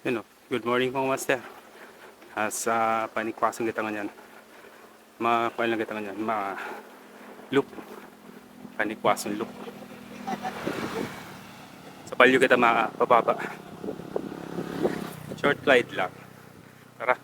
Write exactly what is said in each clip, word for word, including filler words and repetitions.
Ano, good morning, mga master. As, ah, panikwason kita ngunyan. Ma-, kuwan lang kita ngunyan, ma-, loop. Panikwason loop. Sa palyo kita ma-, pababa. Short ride lang. Tara.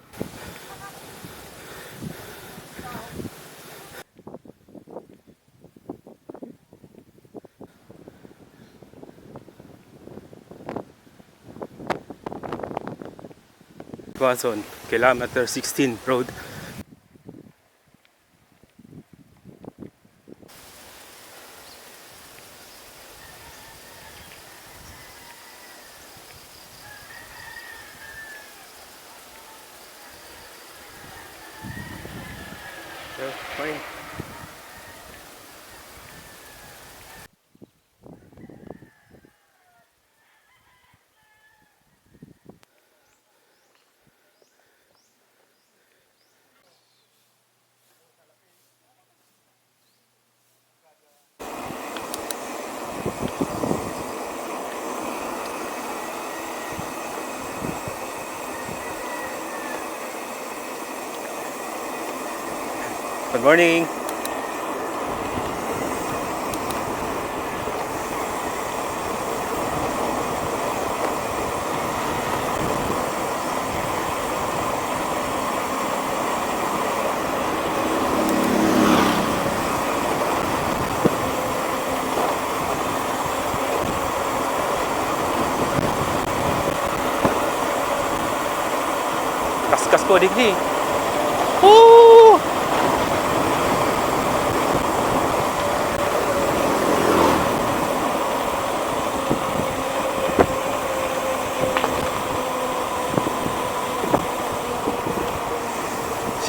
Quezon, kilometer sixteen road. So, fine. Good morning. Kaskas po digdi. Woo!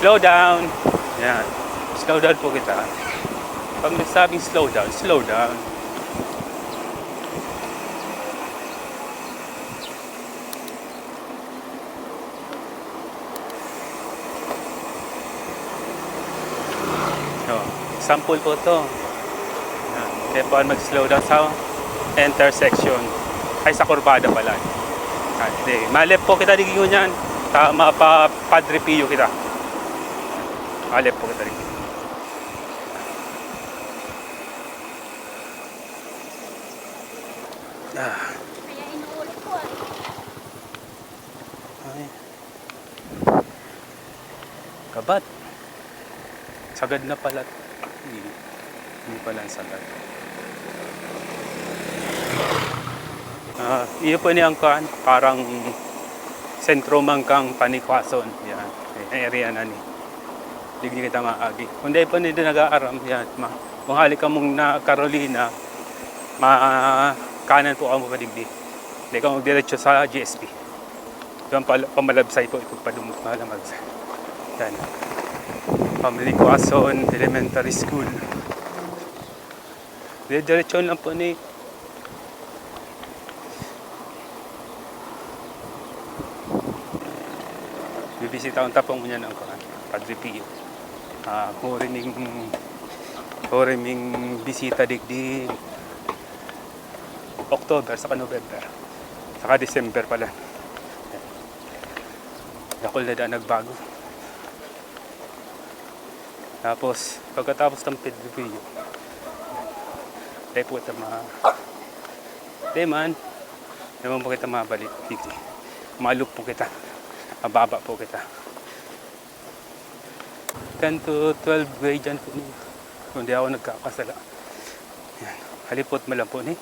Slow down. Yan. Slow down po kita. Pag nagsabing slow down, slow down. So, example po to. Yan. Kaya po mag-slow down sa intersection. Ay, sa kurbada pala. Yan. Di, ma-left po kita, di yun yan. Ta-, mapa-, Padre Pio kita. Ma-left po kita, di. Ah. Kaya inuulit ko, ah. Ay. Kabat. Sagad na pala. Hindi, hindi pala ang sagad. Ah, iyo po ni ang kuan, parang sentro man kang Panikwason. Yan. May area na ni. Digdi kita maagi. Kung dai pa nindo nag-aaram, yan. Ma-, kung hali ka mong na Carolina, ma-, kanan po kamo pa digdi. Hindi ka magdiretso sa G S P. Diyan pa, pamalabsay po, ipagpadumog, malamabsay. Yan. Pamilikuason Elementary School. Diretso lang po ni Bibisita ko tapong ngunyan ang kuan, Padre Pio. Ah, huri ning, huri ning bisita digdi October saka November. Saka December pala. Dakul na daan nagbago. Tapos, pagkatapos ng Padre Pio, dai po kita ma-, dai man, dai man po kita mabalik. Digdi. Malup po kita. Mababa po kita. Ten to twelve gray dyan po. Kung di ako nagkakasala. Yan. Halipot mo lang po ni.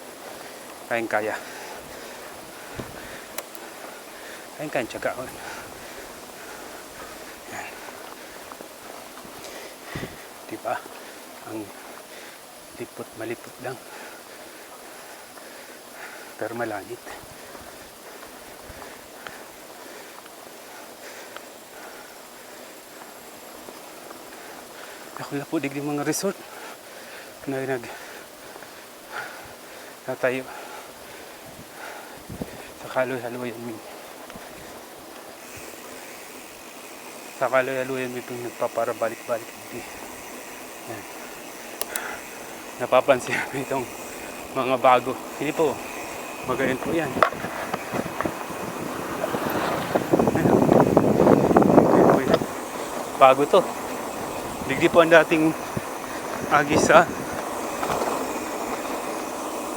Kayang-kaya. Kayang-kayang tiyagaon. Yan. Di ba? Ang lipot, malipot lang. Pero malangit. Ako na po, digdi mga resort na nag-, natayo sa kaloy-haloyan mi. Sa kaloy-haloyan mi itong nagpaparabalik-balik. Yan. Napapansin ko itong mga bago. Hindi po. Magayon po yan. Bago 'to. Digdi po ang dating agi sa,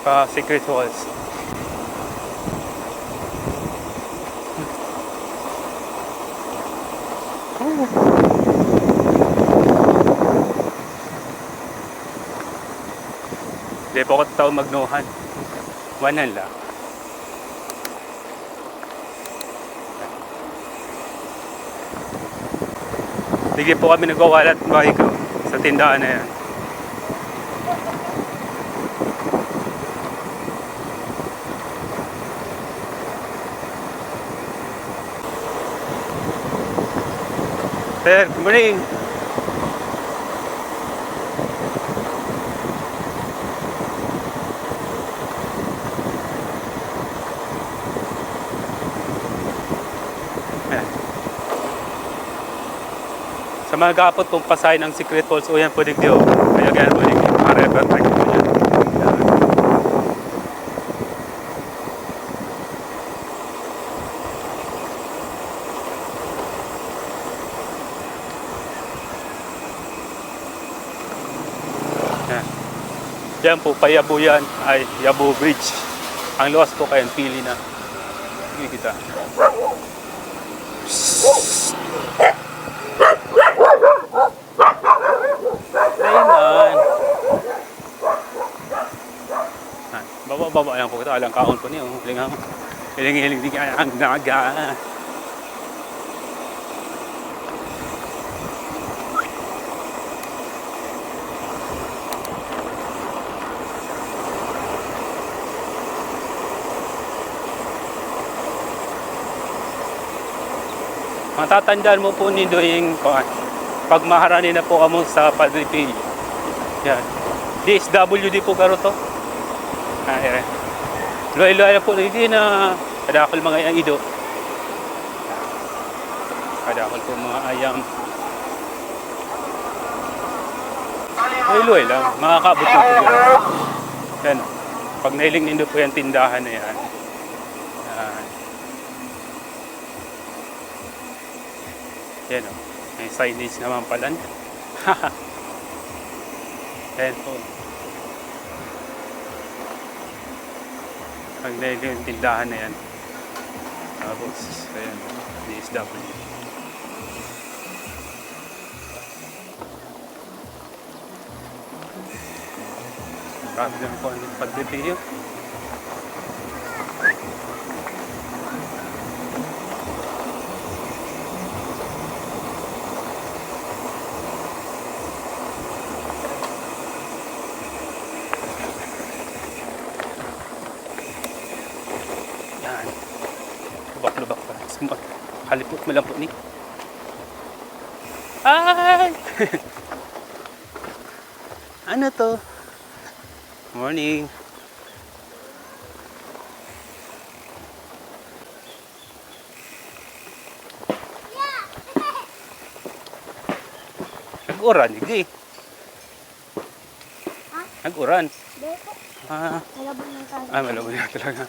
ah, Secret Falls. Di po ako tao magnuhan. Wanan lang. Sige po kami nagwawalat, mga ikaw, sa tindahan na yan. Sir, good morning. Ayan. Sa mga gapot pong pasahe ng Secret Falls, o yan, pwede diyo. Kaya ganyan, pwede diyo. Mga river bike po yan. Ayan. Yan. Yan po, pa Yabo yan, ay, Yabo Bridge. Ang luwas po kaya, pili na. Hindi kita. Ayun. Ah, baba, baba lang po ito. Alang kaon po niyo. Hiling, hiling, di kaya ang daga. Matatandaan mo po ni Doying, kuwan, pag maharani na po kamo sa Padre Pio. Yan. D S W D po karo to. Ah, yan. Luway-luway na po. Hindi na kadakol mga ido. Kadakol po mga ayam. Luway-luway lang. Makakaabot na po yan. Yan. Pag nailing nindo po yung tindahan na yan. Yan. Yan, oh. May signage naman pala. Ayan po. Ang dahil yung tindahan na yan. Tapos, ayan, D S W. Grabe lang po ang pagbibiyo. Yan. Lubak-lubak pa. Sumba-, halipot mo lang po ni. Ay! Ano 'to? Morning. Nag-uran, hindi. Ha? Nag-uran. Hindi po. Ah. Malabo na yung kaso. Ah, malabo na talaga.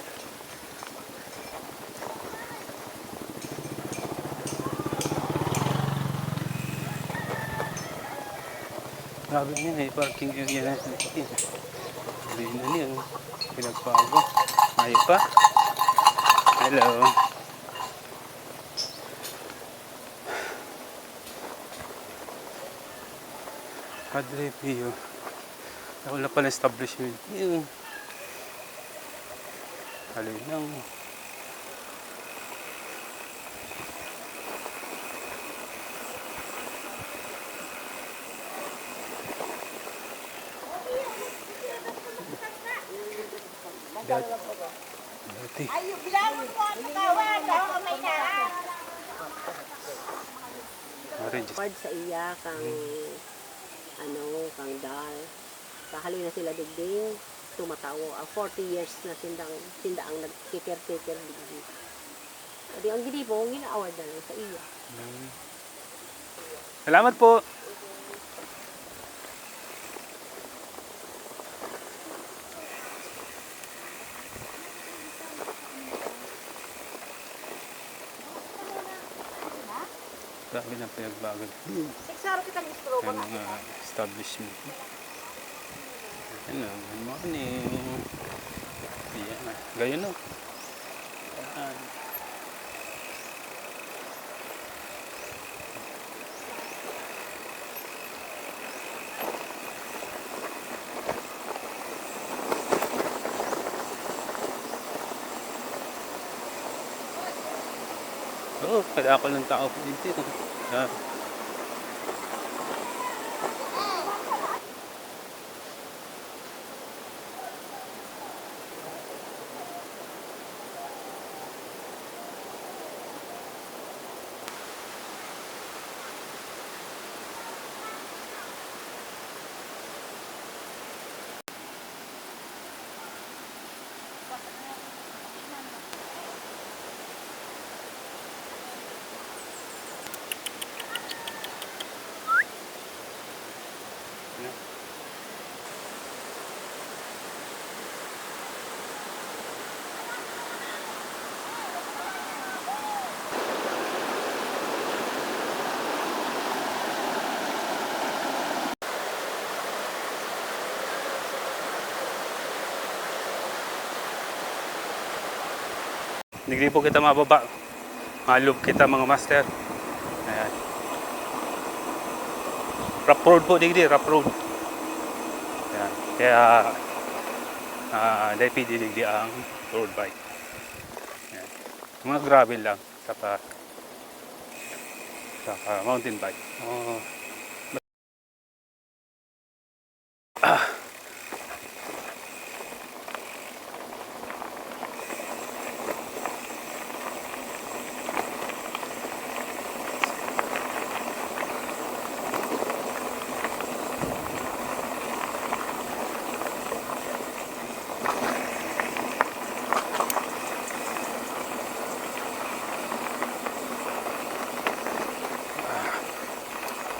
Grabe niya, may parking area na. Hindi na niya, oh. Pinagpago. Ayaw pa. Hello. Padre Pio. Wala pala establishment. Yun. Haloy lang. Dat-, dati. Ay, bilangon mo ang katawan, baka may daan. Orange. Part sa iya kang, ano, kang Dal. Kahaloy na sila digdi, tumatawo. Ah, forty years na sindang, sinda ang nagki-caretaker digdi. Adi ang ginibo, gina-award na lang sa iya. Hmm. Salamat po. Grabe na pinagbago ng mga establishment. Ayan, oh, good morning. Ayan, gayon, no? Ayan. Oo, kadakol ng tao po dito. Ah. Digdi po kita mababa. Malog kita, mga master. Ayan. Rough road po digdi, rough road. Ayan. Kaya, ah, dai pwede digdi ang road bike. Ayan. Mga gravel lang, saka, saka mountain bike. Oh.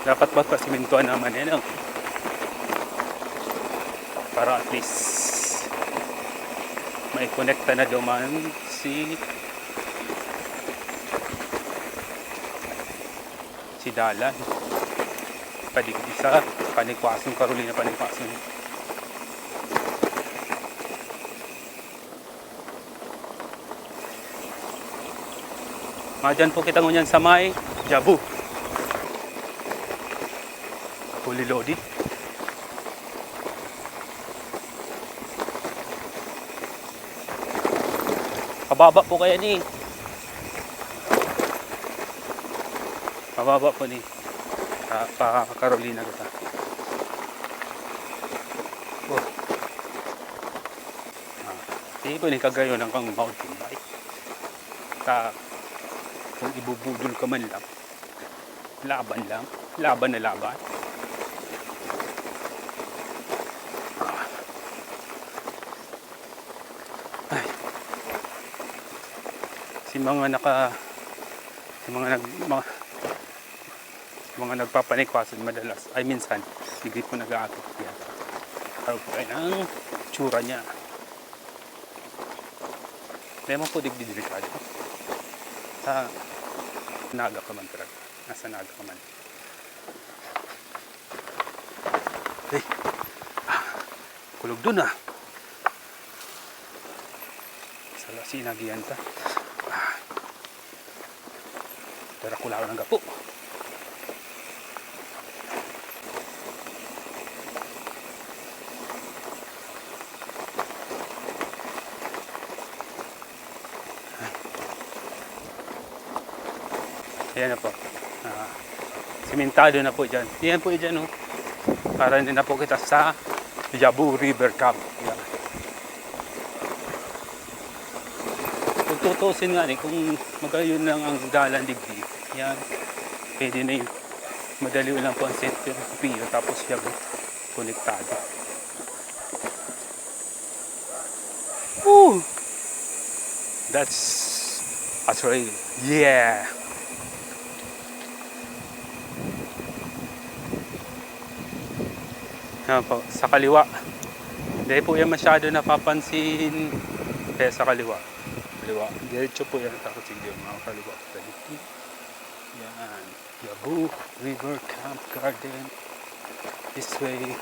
Dapat ba pasimintuhan naman yan, oh? Para at least maikonekta na duman si, si dalan. Pwede ko isa, Panikwason, Carolina, Panikwason. Madyan po kita ngunyan sa may Jabu. Fully loaded. Pababa po kaya ni. Pababa po ni. Pa, pa Carolina kita. Oh. Ah, di ko ni kagayon ang kang mountain bike. Ta, kung ibubudol ka man lang, laban lang. Laban na laban. Ah. Ay. Si mga naka-, si mga nag-, mga, mga nagpapanikwasan madalas, ay minsan, digdi po nag-aakit yan. Araw po tayo ng tsura niya. Dahil mo po digdi delikado. Sa naga ka man talaga. Nasa naga ka man. Hey. Ah, kulog dun, ah. Sa lasi, nagiyan ta. Ah. Tara, kulawan ang gapo. Ayan na po. Ah, simentado na po dyan. Yan po dyan, oh. Para din na po kita sa Jabu River Camp. Yan. Kung tutusin nga ni, kung magayon lang ang dalan digdi, yan. Pwede na yun. Madali lang po ang Centro Pio, tapos Jabu. Konektado. Woo! That's a trail. Yeah! Yan po, sa kaliwa. Hindi po yan masyado napapansin. Kaya sa kaliwa. Kaliwa. Diretso po yan. Tapos hindi yung mga kaliwa. Yan. Yabu River Camp Garden. This way.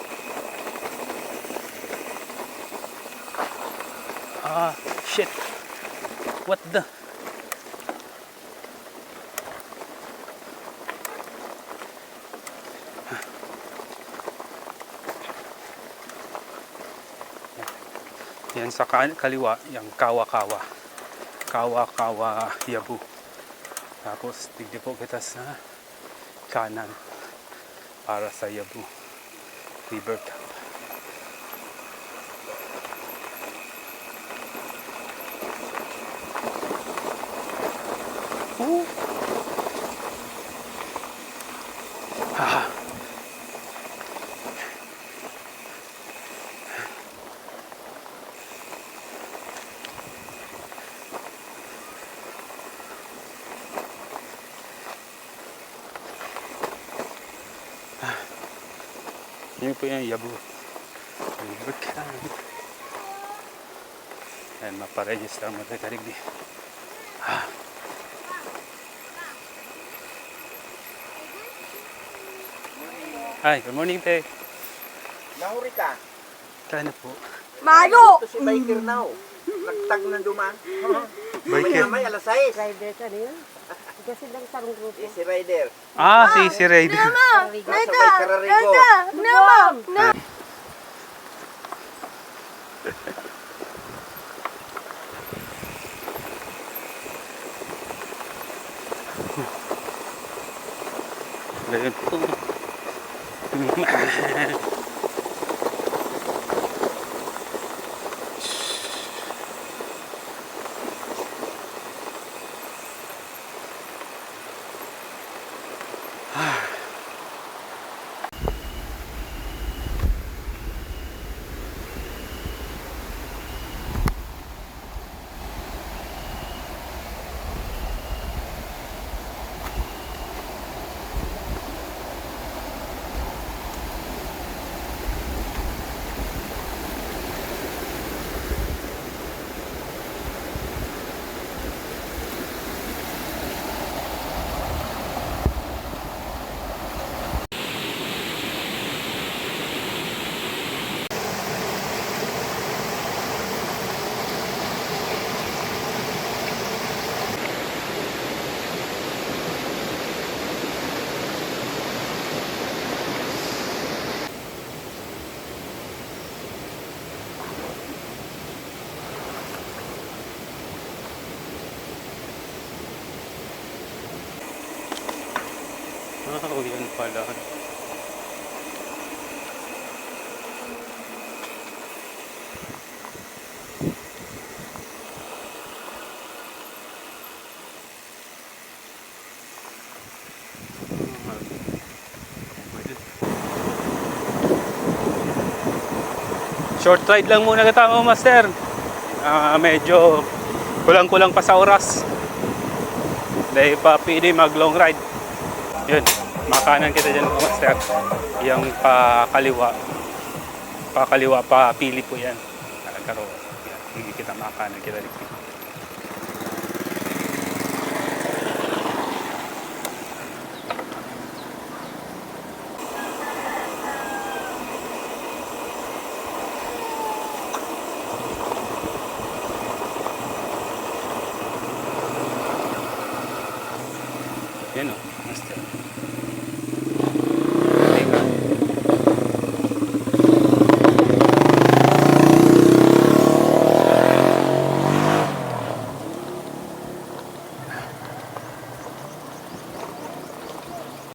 Ah, shit. What the? Yan sa ka-, kaliwa, yung Kawa-Kawa. Kawa-Kawa Yabu. Tapos, tigdi po kita sa kanan para sa Yabu River Camp. Oh. Ah. Ah. Yun po yung Yabu. River Camp. Ayan, maparegister mo sa Karigi. Ah. Hi, good morning, Te. Nahuri ka? Kaya na po. Mayo! Ito si biker na, oh. Nagtag na duman. Biker. Maya-maya, alas sais. Rider ka na yun? Kasi lang sarong grupo. Easy rider. Ah, si, si Raiden. Nama! Nasa may kararigo. Nama! Nama! Ayun po. Ah, yan pala. Short ride lang muna kita, mga master. Ah, medyo kulang-kulang pa sa oras. Dahil pa pwede mag long ride. Yun, makanan kita dyan, mga master. Yung pakaliwa. Pakaliwa, pa pili po yan. Nagkaroon. Yan. Hindi kita makanan kita dito. Yan o, master.